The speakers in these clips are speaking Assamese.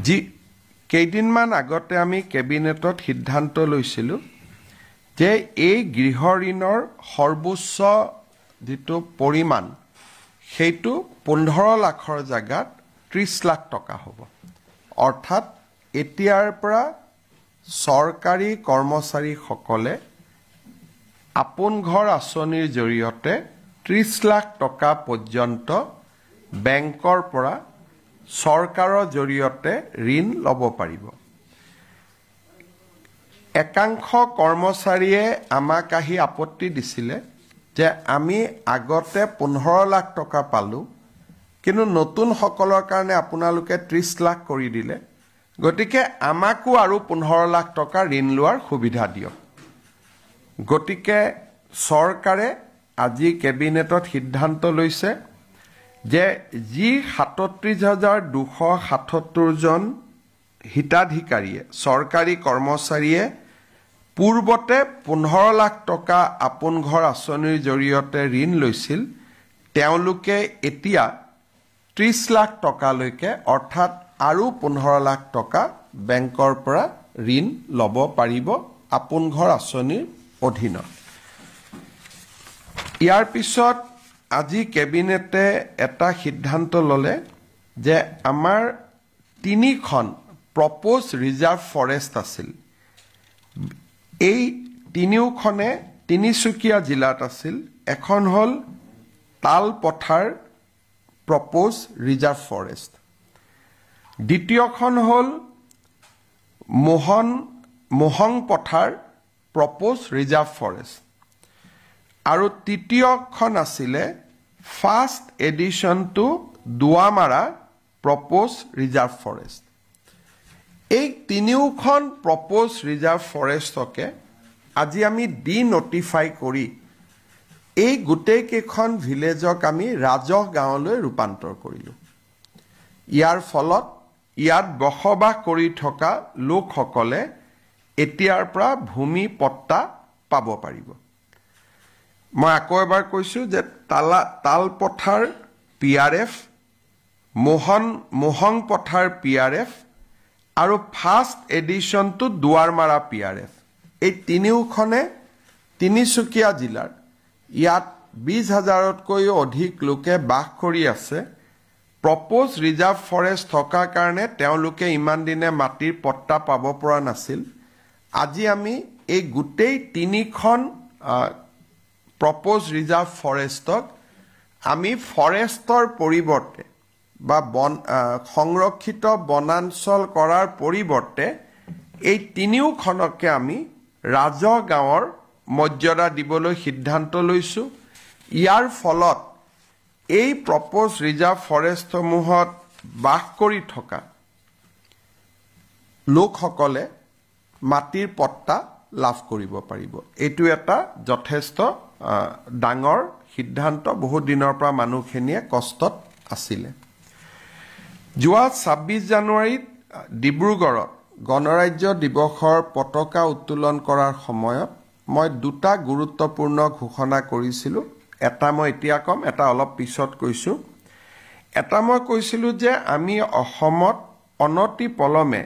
যি কেইদিনমান আগতে আমি কেবিনেটত সিদ্ধান্ত লৈছিলোঁ যে এই গৃহ ঋণৰ সৰ্বোচ্চ যিটো পৰিমাণ, সেইটো 15 লাখৰ জেগাত 30 লাখ টকা হ'ব। অৰ্থাৎ এতিয়াৰ পৰা চৰকাৰী কৰ্মচাৰীসকলে আপোন ঘৰ আঁচনিৰ জৰিয়তে 30 লাখ টকা পৰ্যন্ত বেংকৰ পৰা চৰকাৰৰ জৰিয়তে ঋণ ল'ব পাৰিব। একাংশ কৰ্মচাৰীয়ে আমাক আহি আপত্তি দিছিলে যে আমি আগতে 15 লাখ টকা পালোঁ, কিন্তু নতুনসকলৰ কাৰণে আপোনালোকে 30 লাখ কৰি দিলে, গতিকে আমাকো আৰু 15 লাখ টকা ঋণ লোৱাৰ সুবিধা দিয়ক। গতিকে চৰকাৰে আজি কেবিনেটত সিদ্ধান্ত লৈছে যে যি 37,277জন হিতাধিকাৰীয়ে, চৰকাৰী কৰ্মচাৰীয়ে পূৰ্বতে 15 লাখ টকা আপোন ঘৰ আঁচনিৰ জৰিয়তে ঋণ লৈছিল, তেওঁলোকে এতিয়া 30 লাখ টকালৈকে, অৰ্থাৎ আৰু 15 লাখ টকা বেংকৰ পৰা ঋণ ল'ব পাৰিব আপোন ঘৰ আঁচনিৰ অধীনত। ইয়াৰ পিছত আজি কেবিনেটে এটা সিদ্ধান্ত ল'লে যে আমাৰ তিনিখন প্ৰপ'জ ৰিজাৰ্ভ ফৰেষ্ট আছিল। এই তিনিওখনে তিনিচুকীয়া জিলাত আছিল। এখন হ'ল তালপথাৰ প্ৰপ'জ ৰিজাৰ্ভ ফৰেষ্ট, দ্বিতীয়খন হ'ল মোহন পথাৰ প্ৰপ'জ ৰিজাৰ্ভ ফৰেষ্ট আৰু তৃতীয়খন আছিলে first addition to Duamara propose reserve forest. এই তিনিওখন প্ৰপ'জ ৰিজাৰ্ভ ফৰেষ্টকে আজি আমি ডি নটিফাই কৰি এই গোটেইকেইখন ভিলেজক আমি ৰাজহ গাঁৱলৈ ৰূপান্তৰ কৰিলোঁ। ইয়াৰ ফলত ইয়াত বসবাস কৰি থকা লোকসকলে এতিয়াৰ পৰা ভূমি পট্টা পাব পাৰিব। মই আকৌ এবাৰ কৈছোঁ যে তালপথাৰ পি আৰ এফ, মোহন পথাৰ পি আৰ এফ আৰু ফাৰ্ষ্ট এডিশ্যনটো দুৱাৰমাৰা পি আৰ এফ, এই তিনিওখনে তিনিচুকীয়া জিলাৰ। ইয়াত 20 হাজাৰতকৈও অধিক লোকে বাস কৰি আছে। প্ৰপ'জ ৰিজাৰ্ভ ফৰেষ্ট থকাৰ কাৰণে তেওঁলোকে ইমান দিনে মাটিৰ পট্টা পাব পৰা নাছিল। আজি আমি এই গোটেই তিনিখন প্ৰপ'জ ৰিজাৰ্ভ ফৰেষ্টক আমি ফৰেষ্টৰ পৰিৱৰ্তে বা সংৰক্ষিত বনাঞ্চল কৰাৰ পৰিৱৰ্তে এই তিনিওখনকে আমি ৰাজহ গাঁৱৰ মৰ্যাদা দিবলৈ সিদ্ধান্ত লৈছোঁ। ইয়াৰ ফলত এই প্ৰপ'জ ৰিজাৰ্ভ ফৰেষ্টসমূহত বাস কৰি থকা লোকসকলে মাটিৰ পট্টা লাভ কৰিব পাৰিব। এইটো এটা যথেষ্ট ডাঙৰ সিদ্ধান্ত। বহুত দিনৰ পৰা মানুহখিনিয়ে কষ্টত আছিলে। যোৱা 26 জানুৱাৰীত ডিব্ৰুগড়ত গণৰাজ্য দিৱসৰ পতাকা উত্তোলন কৰাৰ সময়ত মই দুটা গুৰুত্বপূৰ্ণ ঘোষণা কৰিছিলোঁ। এটা মই এতিয়া ক'ম, এটা অলপ পিছত কৈছোঁ। এটা মই কৈছিলোঁ যে আমি অসমত অনতি পলমে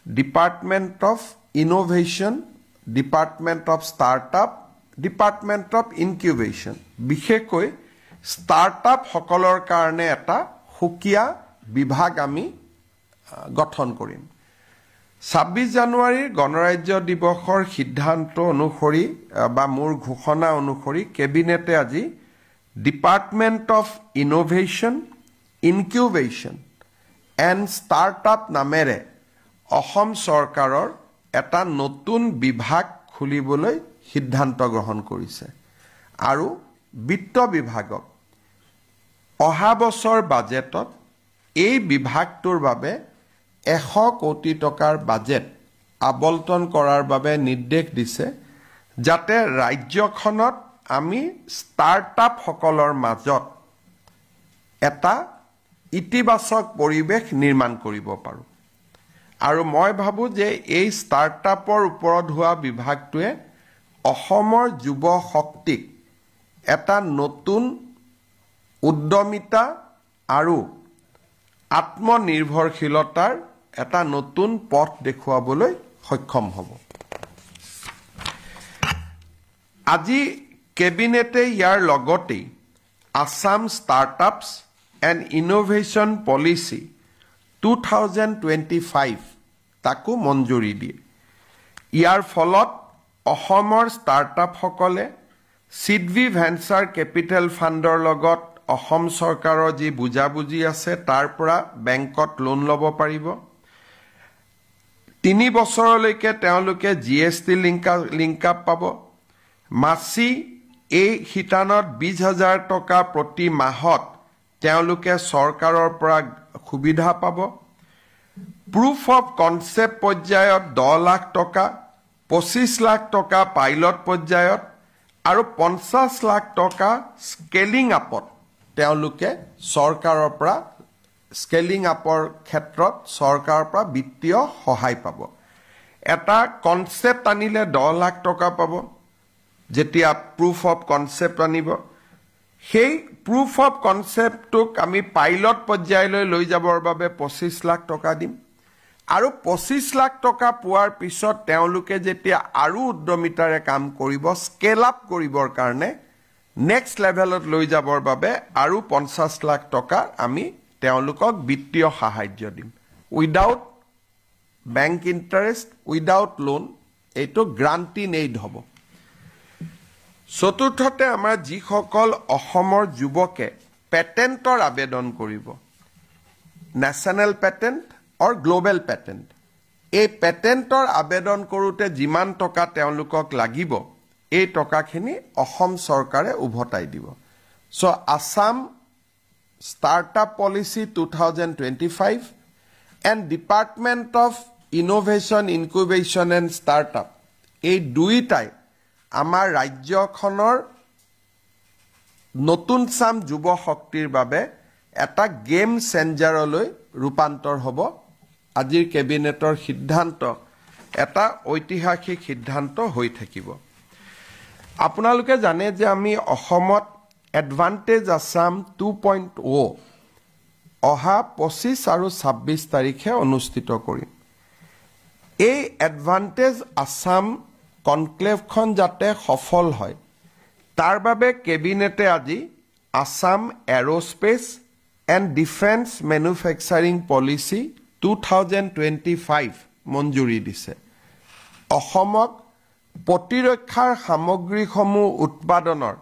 Department of Innovation, Department of Startup, Department of Incubation, বিশেষকৈ ষ্টাৰ্টআপসকলৰ কাৰণে এটা সুকীয়া বিভাগ আমি গঠন কৰিম। 26 জানুৱাৰীৰ গণৰাজ্য দিৱসৰ সিদ্ধান্ত অনুসৰি বা মোৰ ঘোষণা অনুসৰি কেবিনেটে আজি Department of Innovation, Incubation and Startup নামেৰে অসম চৰকাৰৰ এটা নতুন বিভাগ খুলিবলৈ সিদ্ধান্ত গ্ৰহণ কৰিছে আৰু বিত্ত বিভাগক অহা বছৰ বাজেটত এই বিভাগটোৰ বাবে 100 কোটি টকাৰ বাজেট আবণ্টন কৰাৰ বাবে নিৰ্দেশ দিছে, যাতে ৰাজ্যখনত আমি ষ্টাৰ্টআপসকলৰ মাজত এটা ইতিবাচক পৰিৱেশ নিৰ্মাণ কৰিব পাৰোঁ। আৰু মই ভাবোঁ যে এই ষ্টাৰ্টআপৰ ওপৰত হোৱা বিভাগটোৱে অসমৰ যুৱ শক্তিক এটা নতুন উদ্যমিতা আৰু আত্মনিৰ্ভৰশীলতাৰ এটা নতুন পথ দেখুৱাবলৈ সক্ষম হ'ব। আজি কেবিনেটে ইয়াৰ লগতেই Assam startups and innovation policy 2025 তাকো মঞ্জুৰি দিয়ে। ইয়াৰ ফলত অসমৰ ষ্টাৰ্টআপসকলে চিডভি ভেঞ্চাৰ কেপিটেল ফাণ্ডৰ লগত অসম চৰকাৰৰ যি বুজাবুজি আছে তাৰ পৰা বেংকত লোন ল'ব পাৰিব। 3 বছৰলৈকে তেওঁলোকে GST link up পাব। মাচি এই শিতানত 20,000 টকা প্ৰতি মাহত তেওঁলোকে চৰকাৰৰ পৰা সুবিধা পাব। প্ৰুফ অফ কনচেপ্ট পৰ্যায়ত 10 লাখ টকা, 25 লাখ টকা পাইলট পৰ্যায়ত আৰু 50 লাখ টকা স্কেলিং আপত তেওঁলোকে চৰকাৰৰ পৰা স্কেলিং আপৰ ক্ষেত্ৰত চৰকাৰৰ পৰা বিত্তীয় সহায় পাব। এটা কনচেপ্ট আনিলে 10 লাখ টকা পাব, যেতিয়া প্ৰুফ অফ কনচেপ্ট আনিব। সেই প্ৰুফ অফ কনচেপ্টটোক আমি পাইলট পৰ্যায়লৈ লৈ যাবৰ বাবে 25 লাখ টকা দিম আৰু 25 লাখ টকা পোৱাৰ পিছত তেওঁলোকে যেতিয়া আৰু উদ্যমিতাৰে কাম কৰিব, স্কেল আপ কৰিবৰ কাৰণে নেক্সট লেভেলত লৈ যাবৰ বাবে আৰু 50 লাখ টকা আমি তেওঁলোকক বিত্তীয় সাহায্য দিম, without bank interest, without loan. এইটো গ্ৰাণ্ট ইন এইড হ'ব। চতুৰ্থতে, আমাৰ যিসকল অসমৰ যুৱকে পেটেণ্টৰ আবেদন কৰিব, national patent or global patent, এই পেটেণ্টৰ আবেদন কৰোঁতে যিমান টকা তেওঁলোকক লাগিব এই টকাখিনি অসম চৰকাৰে উভতাই দিব। So Assam startup policy 2025 and department of innovation, incubation and startup, এই দুয়োটাই আমাৰ ৰাজ্যখনৰ নতুন চাম যুৱ শক্তিৰ বাবে এটা গেম চেঞ্জাৰলৈ ৰূপান্তৰ হ'ব। আজিৰ কেবিনেটৰ সিদ্ধান্ত এটা ঐতিহাসিক সিদ্ধান্ত হৈ থাকিব। আপোনালোকে জানে যে আমি অসমত এডভান্টেজ আছাম 2.0 অহা 25 আৰু 26 তাৰিখে অনুষ্ঠিত কৰিম। এই এডভান্টেজ আছাম কনক্লেভখন যাতে সফল হয় তাৰ বাবে কেবিনেটে আজি Assam aerospace and defence manufacturing policy 2025 মঞ্জুৰি দিছে। অসমক প্ৰতিৰক্ষাৰ সামগ্ৰীসমূহ উৎপাদনৰ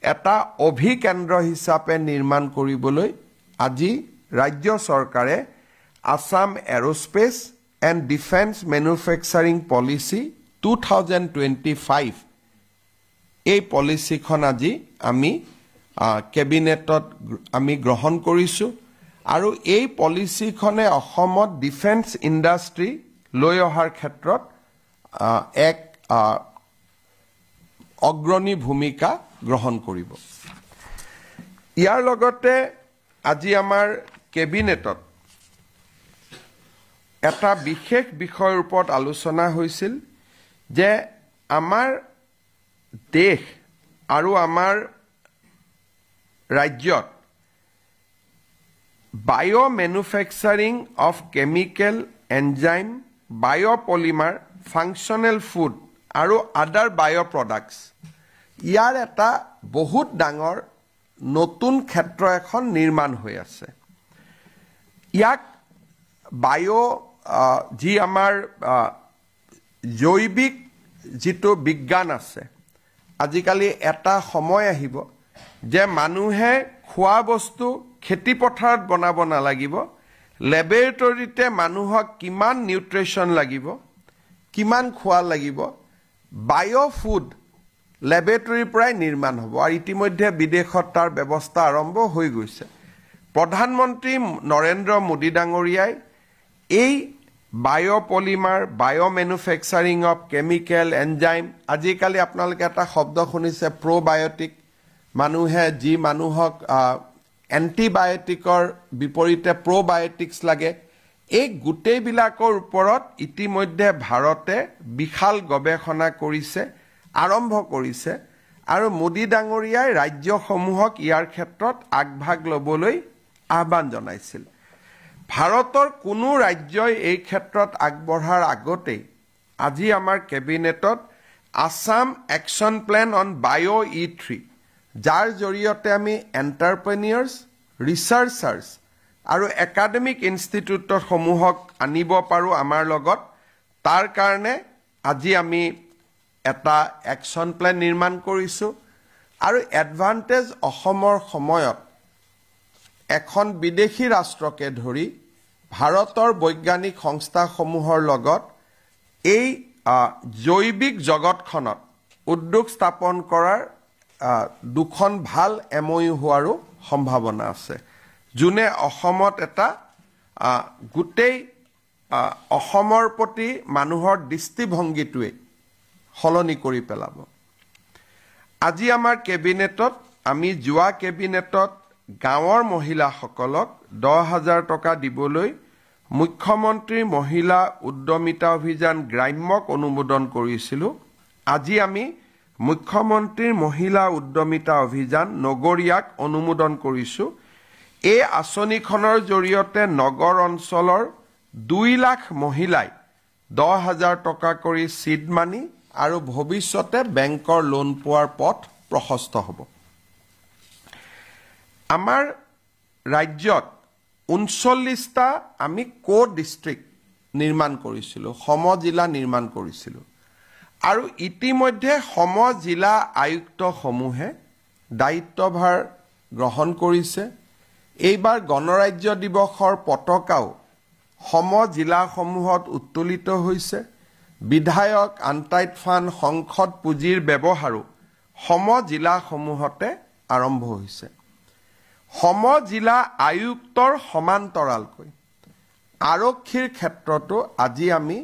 এটা অভিকেন্দ্ৰ হিচাপে নিৰ্মাণ কৰিবলৈ আজি ৰাজ্য চৰকাৰে Assam aerospace and defence manufacturing policy 2025 এই পলিচিখন আজি আমি কেবিনেটত আমি গ্ৰহণ কৰিছোঁ আৰু এই পলিচিখনে অসমত ডিফেন্স ইণ্ডাষ্ট্ৰী লৈ অহাৰ ক্ষেত্ৰত এক অগ্ৰণী ভূমিকা গ্ৰহণ কৰিব। ইয়াৰ লগতে আজি আমাৰ কেবিনেটত এটা বিশেষ বিষয়ৰ ওপৰত আলোচনা হৈছিল যে আমাৰ দেশ আৰু আমাৰ ৰাজ্যত bio manufacturing of chemical, enzyme, biopolymer, functional food আৰু আদাৰ বায়' প্ৰডাক্টছ, ইয়াৰ এটা বহুত ডাঙৰ নতুন ক্ষেত্ৰ এখন নিৰ্মাণ হৈ আছে। ইয়াক বায়' যি আমাৰ জৈৱিক যিটো বিজ্ঞান আছে, আজিকালি এটা সময় আহিব যে মানুহে খোৱা বস্তু খেতি পথাৰত বনাব নালাগিব, লেবৰেটৰীতে মানুহক কিমান নিউট্ৰিশ্যন লাগিব, কিমান খোৱা লাগিব, বায়' ফুড লেবৰেটৰীৰ পৰাই নিৰ্মাণ হ'ব আৰু ইতিমধ্যে বিদেশত তাৰ ব্যৱস্থা আৰম্ভ হৈ গৈছে। প্ৰধানমন্ত্ৰী নৰেন্দ্ৰ মোদী ডাঙৰীয়াই এই biopolymer, bio manufacturing of chemical, enzyme, আজিকালি আপোনালোকে এটা শব্দ শুনিছে প্ৰ'বায়'টিক, মানুহে যি মানুহক এণ্টিবায়'টিকৰ বিপৰীতে প্ৰ'বায়'টিক্স লাগে, এই গোটেইবিলাকৰ ওপৰত ইতিমধ্যে ভাৰতে বিশাল গৱেষণা কৰিছে, আৰম্ভ কৰিছে আৰু মোদী ডাঙৰীয়াই ৰাজ্যসমূহক ইয়াৰ ক্ষেত্ৰত আগভাগ ল'বলৈ আহ্বান জনাইছিল। ভাৰতৰ কোনো ৰাজ্যই এই ক্ষেত্ৰত আগবঢ়াৰ আগতেই আজি আমাৰ কেবিনেটত Assam action plan on bio E3, যাৰ জৰিয়তে আমি এণ্টাৰপ্ৰেনিয়ৰ্ছ, ৰিচাৰ্চাৰ্ছ আৰু একাডেমিক ইনষ্টিটিউটসমূহক আনিব পাৰোঁ আমাৰ লগত, তাৰ কাৰণে আজি আমি এটা একশ্যন প্লেন নিৰ্মাণ কৰিছোঁ। আৰু এডভান্টেজ অসমৰ সময়ত এখন বিদেশী ৰাষ্ট্ৰকে ধৰি ভাৰতৰ বৈজ্ঞানিক সংস্থাসমূহৰ লগত এই জৈৱিক জগতখনত উদ্যোগ স্থাপন কৰাৰ দুখন ভাল MOU হোৱাৰো সম্ভাৱনা আছে, যোনে অসমত এটা গোটেই অসমৰ প্ৰতি মানুহৰ দৃষ্টিভংগীটোৱে সলনি কৰি পেলাব। আজি আমাৰ কেবিনেটত আমি যোৱা কেবিনেটত গাঁৱৰ মহিলাসকলক 10,000 টকা দিবলৈ মুখ্যমন্ত্ৰী মহিলা উদ্যমিতা অভিযান গ্ৰাম্যক অনুমোদন কৰিছিলোঁ। আজি আমি মুখ্যমন্ত্ৰীৰ মহিলা উদ্যমিতা অভিযান নগৰীয়াক অনুমোদন কৰিছোঁ। এই আঁচনিখনৰ জৰিয়তে নগৰ অঞ্চলৰ 2 লাখ মহিলাই 10,000 টকা কৰি চিড মানি আৰু ভৱিষ্যতে বেংকৰ লোন পোৱাৰ পথ প্ৰশস্ত হ'ব। আমাৰ ৰাজ্যত 39টা আমি কো ডিষ্ট্ৰিক্ট নিৰ্মাণ কৰিছিলোঁ, সমজিলা নিৰ্মাণ কৰিছিলোঁ আৰু ইতিমধ্যে সমজিলা আয়ুক্তসমূহে দায়িত্বভাৰ গ্ৰহণ কৰিছে। এইবাৰ গণৰাজ্য দিৱসৰ পতাকাও সমজিলাসমূহত উত্তোলিত হৈছে। বিধায়ক, আনটাইড ফাণ্ড, সংসদ পুঁজিৰ ব্যৱহাৰো সমজিলাসমূহতে আৰম্ভ হৈছে। সমজিলা আয়ুক্তৰ সমান্তৰালকৈ আৰক্ষীৰ ক্ষেত্ৰতো আজি আমি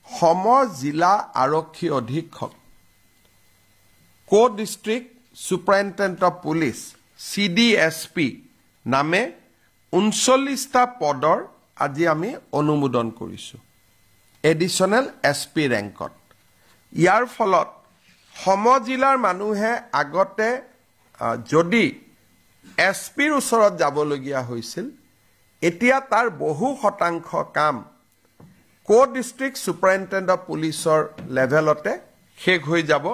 সমজিলা আৰক্ষী অধীক্ষক, co district superintendent of police, CDSP নামে 39টা পদৰ আজি আমি অনুমোদন কৰিছোঁ এডিশ্যনেল SP ৰেংকত। ইয়াৰ ফলত সমজিলাৰ মানুহে আগতে যদি এছপিৰ ওচৰত যাবলগীয়া হৈছিল, এতিয়া তাৰ বহু শতাংশ কাম কো ডিষ্ট্ৰিক্ট ছুপাৰিণ্টেণ্ডেণ্ট অফ পুলিচৰ লেভেলতে শেষ হৈ যাব।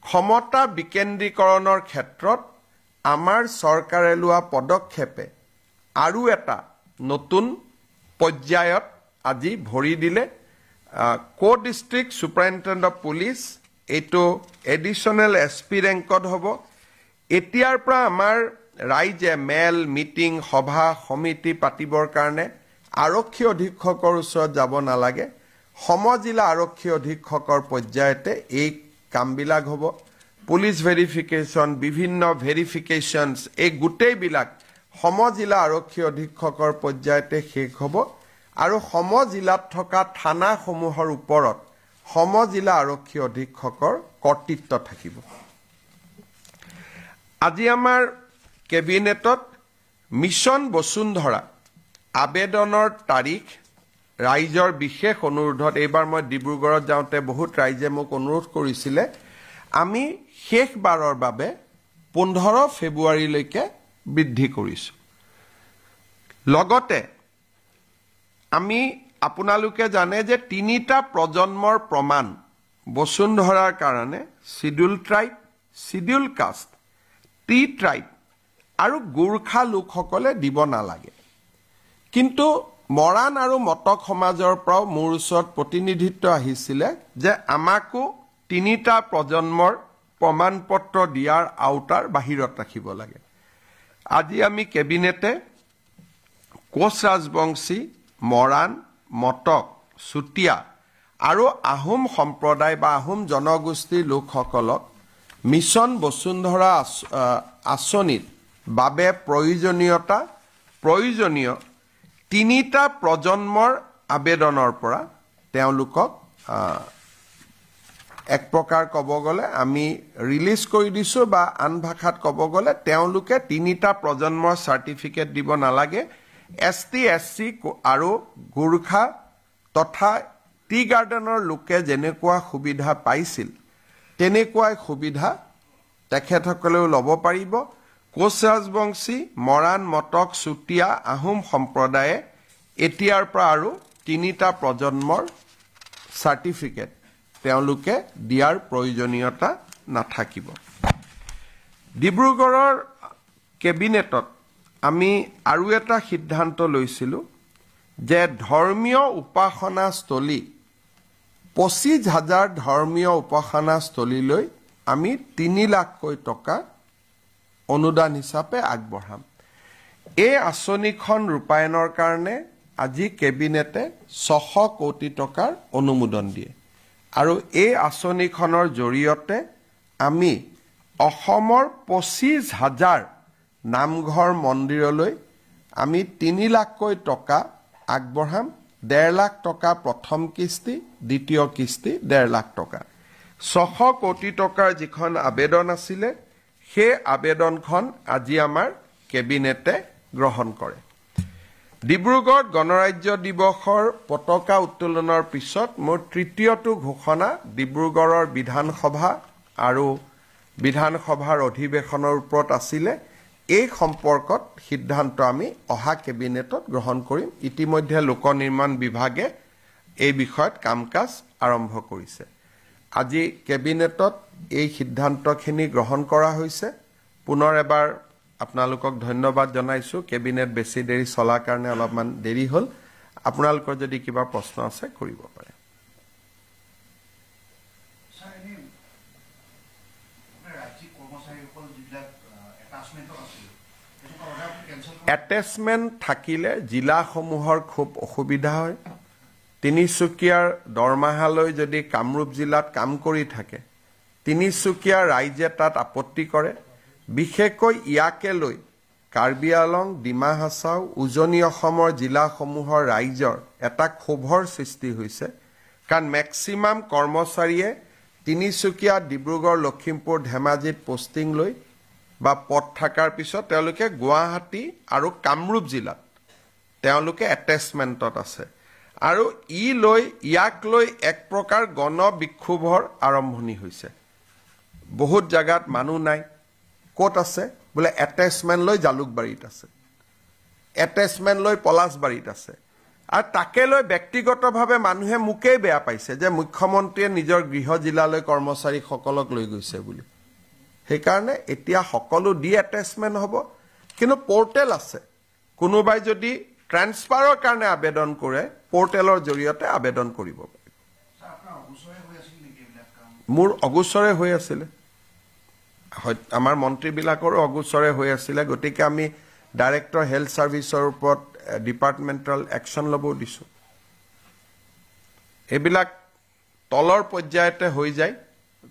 ক্ষমতা বিকেন্দ্ৰীকৰণৰ ক্ষেত্ৰত আমাৰ চৰকাৰে লোৱা পদক্ষেপে আৰু এটা নতুন পৰ্যায়ত আজি ভৰি দিলে। Co district superintendent of police এইটো এডিশ্যনেল SP ৰেংকত হ'ব। এতিয়াৰ পৰা আমাৰ ৰাইজে মেল, মিটিং, সভা সমিতি পাতিবৰ কাৰণে আৰক্ষী অধীক্ষকৰ ওচৰত যাব নালাগে, সমজিলা আৰক্ষী অধীক্ষকৰ পৰ্যায়তে এই কামবিলাক হ'ব। পুলিচ ভেৰিফিকেশ্যন, বিভিন্ন ভেৰিফিকেশ্যনছ, এই গোটেইবিলাক সমজিলা আৰক্ষী অধীক্ষকৰ পৰ্যায়তে শেষ হ'ব আৰু সমজিলাত থকা থানাসমূহৰ ওপৰত সমজিলা আৰক্ষী অধীক্ষকৰ কৰ্তৃত্ব থাকিব। আজি আমাৰ কেবিনেটত মিছন বসুন্ধৰা আবেদনৰ তাৰিখ ৰাইজৰ বিশেষ অনুৰোধত, এইবাৰ মই ডিব্ৰুগড়ত যাওঁতে বহুত ৰাইজে মোক অনুৰোধ কৰিছিলে, আমি শেষবাৰৰ বাবে 15 ফেব্ৰুৱাৰীলৈকে বৃদ্ধি কৰিছোঁ। লগতে আমি আপোনালোকে জানে যে 3টা প্ৰজন্মৰ প্ৰমাণ বসুন্ধৰাৰ কাৰণে schedule tribe, schedule caste, tea tribe আৰু গোৰ্খা লোকসকলে দিব নালাগে। কিন্তু মৰাণ আৰু মটক সমাজৰ পৰাও মোৰ ওচৰত প্ৰতিনিধিত্ব আহিছিলে যে আমাকো 3টা প্ৰজন্মৰ প্ৰমাণ পত্ৰ দিয়াৰ আওতাৰ বাহিৰত ৰাখিব লাগে। আজি আমি কেবিনেটে কোচ ৰাজবংশী, মৰাণ, মটক, চুতীয়া আৰু আহোম সম্প্ৰদায় বা আহোম জনগোষ্ঠীৰ লোকসকলক মিছন বসুন্ধৰা আঁচনিৰ বাবে প্ৰয়োজনীয় 3টা প্ৰজন্মৰ আবেদনৰ পৰা তেওঁলোকক এক প্ৰকাৰ ক'ব গ'লে আমি ৰিলিজ কৰি দিছোঁ, বা আন ভাষাত ক'ব গ'লে তেওঁলোকে 3টা প্ৰজন্মৰ চাৰ্টিফিকেট দিব নালাগে। ST, SC আৰু গোৰ্খা তথা টি গাৰ্ডেনৰ লোকে যেনেকুৱা সুবিধা পাইছিল তেনেকুৱাই সুবিধা তেখেতসকলেও ল'ব পাৰিব। কোচ ৰাজবংশী, মৰাণ, মটক, চুতীয়া, আহোম সম্প্ৰদায়ে এতিয়াৰ পৰা আৰু 3টা প্ৰজন্মৰ চাৰ্টিফিকেট তেওঁলোকে দিয়াৰ প্ৰয়োজনীয়তা নাথাকিব। ডিব্ৰুগড়ৰ কেবিনেটত আমি আৰু এটা সিদ্ধান্ত লৈছিলোঁ যে ধৰ্মীয় উপাসনাস্থলী 25,000 ধৰ্মীয় উপাসনাস্থলীলৈ আমি 3 লাখকৈ টকা অনুদান হিচাপে আগবঢ়াম। এই আঁচনিখন ৰূপায়ণৰ কাৰণে আজি কেবিনেটে 600 কোটি টকাৰ অনুমোদন দিয়ে আৰু এই আঁচনিখনৰ জৰিয়তে আমি অসমৰ 25,000 নামঘৰ মন্দিৰলৈ আমি 3 লাখকৈ টকা আগবঢ়াম। 1.5 লাখ টকা প্ৰথম কিস্তি, দ্বিতীয় কিস্তি 1.5 লাখ টকা। 600 কোটি টকাৰ যিখন আবেদন আছিলে সেই আবেদনখন আজি আমাৰ কেবিনেটে গ্ৰহণ কৰে। ডিব্ৰুগড়ত গণৰাজ্য দিৱসৰ পতাকা উত্তোলনৰ পিছত মোৰ তৃতীয়টো ঘোষণা ডিব্ৰুগড়ৰ বিধানসভা আৰু বিধানসভাৰ অধিৱেশনৰ ওপৰত আছিলে। এই সম্পৰ্কত সিদ্ধান্ত আমি অহা কেবিনেটত গ্ৰহণ কৰিম। ইতিমধ্যে লোক নিৰ্মাণ বিভাগে এই বিষয়ত কাম কাজ আৰম্ভ কৰিছে। আজি কেবিনেটত এই সিদ্ধান্তখিনি গ্ৰহণ কৰা হৈছে। পুনৰ এবাৰ আপোনালোকক ধন্যবাদ জনাইছোঁ। কেবিনেট বেছি দেৰি চলাৰ কাৰণে অলপমান দেৰি হ'ল। আপোনালোকৰ যদি কিবা প্ৰশ্ন আছে কৰিব পাৰে। এটেচমেণ্ট থাকিলে জিলাসমূহৰ খুব অসুবিধা হয়। তিনিচুকীয়াৰ দৰমহালৈ যদি কামৰূপ জিলাত কাম কৰি থাকে, তিনিচুকীয়াৰ ৰাইজে তাত আপত্তি কৰে। বিশেষকৈ ইয়াকে লৈ কাৰ্বি আলং, ডিমা হাছাও, উজনি অসমৰ জিলাসমূহৰ ৰাইজৰ এটা ক্ষোভৰ সৃষ্টি হৈছে। কাৰণ মেক্সিমাম কৰ্মচাৰীয়ে তিনিচুকীয়া, ডিব্ৰুগড়, লখিমপুৰ, ধেমাজিত পষ্টিং লৈ বা পদ থকাৰ পিছত তেওঁলোকে গুৱাহাটী আৰু কামৰূপ জিলাত তেওঁলোকে এটেচমেণ্টত আছে আৰু ইয়াক লৈ এক প্ৰকাৰ গণ বিক্ষোভৰ আৰম্ভণি হৈছে। বহুত জেগাত মানুহ নাই, ক'ত আছে বোলে এটেচমেণ্ট লৈ জালুকবাৰীত আছে, এটেচমেণ্ট লৈ পলাশবাৰীত আছে। আৰু তাকে লৈ ব্যক্তিগতভাৱে মানুহে মোকেই বেয়া পাইছে যে মুখ্যমন্ত্ৰীয়ে নিজৰ গৃহ জিলালৈ কৰ্মচাৰীসকলক লৈ গৈছে বুলি। সেইকাৰণে এতিয়া সকলো ডি এটেচমেণ্ট হ'ব, কিন্তু পৰ্টেল আছে। কোনোবাই যদি ট্ৰেন্সফাৰৰ কাৰণে আবেদন কৰে, পৰ্টেলৰ জৰিয়তে আবেদন কৰিব পাৰিব। মোৰ অগোচৰে হৈ আছিলে, আমাৰ মন্ত্ৰীবিলাকৰো অগোচৰে হৈ আছিলে। গতিকে আমি ডাইৰেক্টৰ হেল্থ ছাৰ্ভিচৰ ওপৰত ডিপাৰ্টমেণ্টেল একশ্যন ল'বও দিছোঁ। এইবিলাক তলৰ পৰ্যায়তে হৈ যায়,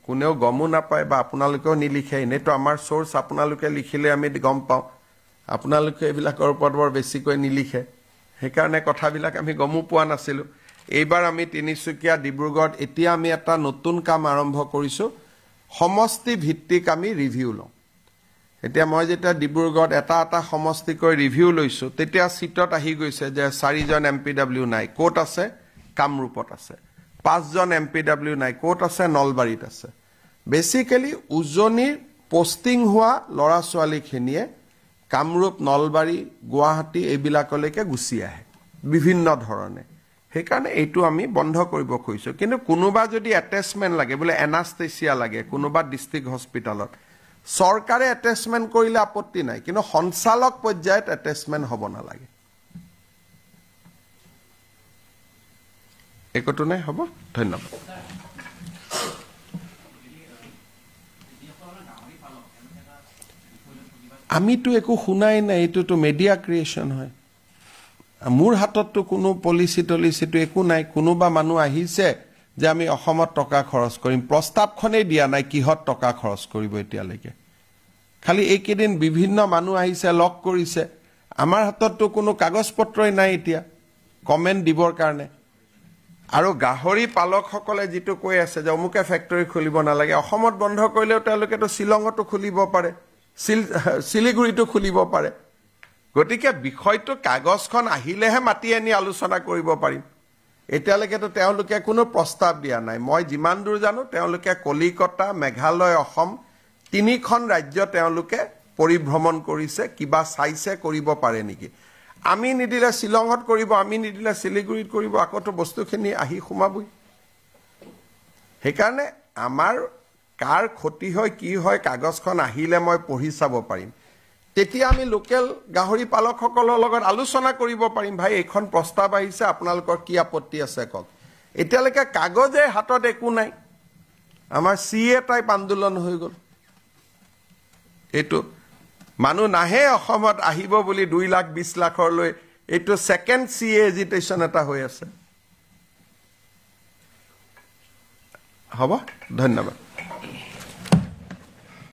কোনেও গমো নাপায় বা আপোনালোকেও নিলিখে। এনেইতো আমাৰ চ'ৰ্চ আপোনালোকে লিখিলে আমি গম পাওঁ, আপোনালোকে এইবিলাকৰ ওপৰত বৰ বেছিকৈ নিলিখে, সেইকাৰণে কথাবিলাক আমি গমো পোৱা নাছিলোঁ। এইবাৰ আমি তিনিচুকীয়া, ডিব্ৰুগড়ত এতিয়া আমি এটা নতুন কাম আৰম্ভ কৰিছোঁ, সমষ্টি ভিত্তিক আমি ৰিভিউ লওঁ। এতিয়া মই যেতিয়া ডিব্ৰুগড়ত এটা এটা সমষ্টিকৈ ৰিভিউ লৈছোঁ, তেতিয়া চিটত আহি গৈছে যে 4জন MPW নাই, ক'ত আছে? কামৰূপত আছে। 5জন MPW নাই, ক'ত আছে? নলবাৰীত আছে। বেচিকেলি উজনিৰ পষ্টিং হোৱা ল'ৰা ছোৱালীখিনিয়ে কামৰূপ, নলবাৰী, গুৱাহাটী এইবিলাকলৈকে গুচি আহে বিভিন্ন ধৰণে। সেইকাৰণে এইটো আমি বন্ধ কৰিব খুজিছোঁ। কিন্তু কোনোবা যদি এটেচমেণ্ট লাগে, বোলে এনাষ্টেচিয়া লাগে কোনোবা ডিষ্ট্ৰিক্ট হস্পিটেলত, চৰকাৰে এটেচমেণ্ট কৰিলে আপত্তি নাই, কিন্তু সঞ্চালক পৰ্যায়ত এটেচমেণ্ট হ'ব নালাগে। একোটো নাই, হ'ব, ধন্যবাদ। আমিতো একো শুনাই নাই, এইটোতো মিডিয়া ক্ৰিয়েশ্যন হয়। মোৰ হাতততো কোনো পলিচি টলিচিটো একো নাই। কোনোবা মানুহ আহিছে যে আমি অসমত টকা খৰচ কৰিম, প্ৰস্তাৱখনেই দিয়া নাই কিহত টকা খৰচ কৰিব এতিয়ালৈকে। খালি এইকেইদিন বিভিন্ন মানুহ আহিছে, লগ কৰিছে, আমাৰ হাতততো কোনো কাগজ পত্ৰই নাই এতিয়া কমেণ্ট দিবৰ কাৰণে। আৰু গাহৰি পালকসকলে যিটো কৈ আছে যে অমুকে ফেক্টৰী খুলিব নালাগে, অসমত বন্ধ কৰিলেও তেওঁলোকেতো শ্বিলঙতো খুলিব পাৰে, শিলিগুৰিতো খুলিব পাৰে। গতিকে বিষয়টো কাগজখন আহিলেহে মাতি আনি আলোচনা কৰিব পাৰিম। এতিয়ালৈকেতো তেওঁলোকে কোনো প্ৰস্তাৱ দিয়া নাই। মই যিমান দূৰ জানো তেওঁলোকে কলিকতা, মেঘালয়, অসম 3খন ৰাজ্য তেওঁলোকে পৰিভ্ৰমণ কৰিছে, কিবা চাইছে কৰিব পাৰে নেকি। আমি নিদিলে শ্বিলঙত কৰিব, আমি নিদিলে শিলিগুৰিত কৰিব, আকৌতো বস্তুখিনি আহি সোমাবই। সেইকাৰণে আমাৰ কাৰ ক্ষতি হয় কি হয় কাগজখন আহিলে মই পঢ়ি চাব পাৰিম, তেতিয়া আমি লোকেল গাহৰি পালকসকলৰ লগত আলোচনা কৰিব পাৰিম, ভাই এইখন প্ৰস্তাৱ আহিছে, আপোনালোকৰ কি আপত্তি আছে কওক। এতিয়ালৈকে কাগজে হাতত একো নাই, আমাৰ চি এ টাইপ আন্দোলন হৈ গ'ল। এইটো মানুহ নাহে অসমত আহিব বুলি 2 লাখ 20 লাখলৈ, এইটো ছেকেণ্ড চি এ এজিটেশ্যন এটা হৈ আছে। হ'ব, ধন্যবাদ।